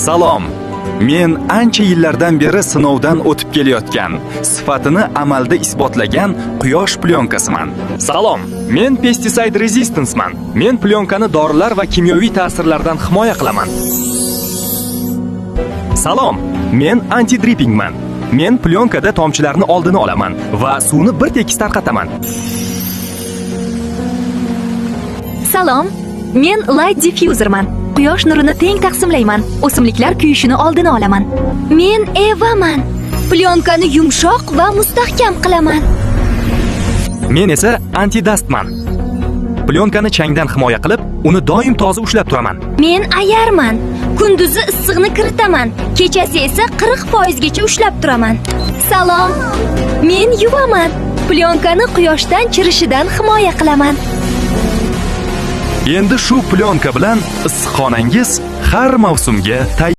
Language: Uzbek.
Salom. Men ancha yillardan beri sinovdan o'tib kelayotgan, sifatini amalda isbotlagan quyosh plyonkasiman. Salom. Men pesticide resistanceman. Men plyonkani dorilar va kimyoviy ta'sirlardan himoya qilaman. Salom. Men anti-drippingman. Men plyonkada tomchilarni oldini olaman va suvni bir tekis tarqataman. Salom, men light diffuserman. Quyosh nurini teng taqsimlayman. O'simliklar kuyishini oldini olaman. Men Evaman. Plyonkani yumshoq va mustahkam qilaman. Men esa anti-dustman. Plyonkani changdan himoya qilib, uni doim toza ushlab turaman. Men ayarman. Kunduzi issiqni kiritaman, kechasi esa 40% gacha ushlab turaman. Salom. Men yuvaman. Plyonkani quyoshdan chirishidan himoya qilaman. Endi shu plyonka bilan issiqxonangiz har mavsumga tayyor.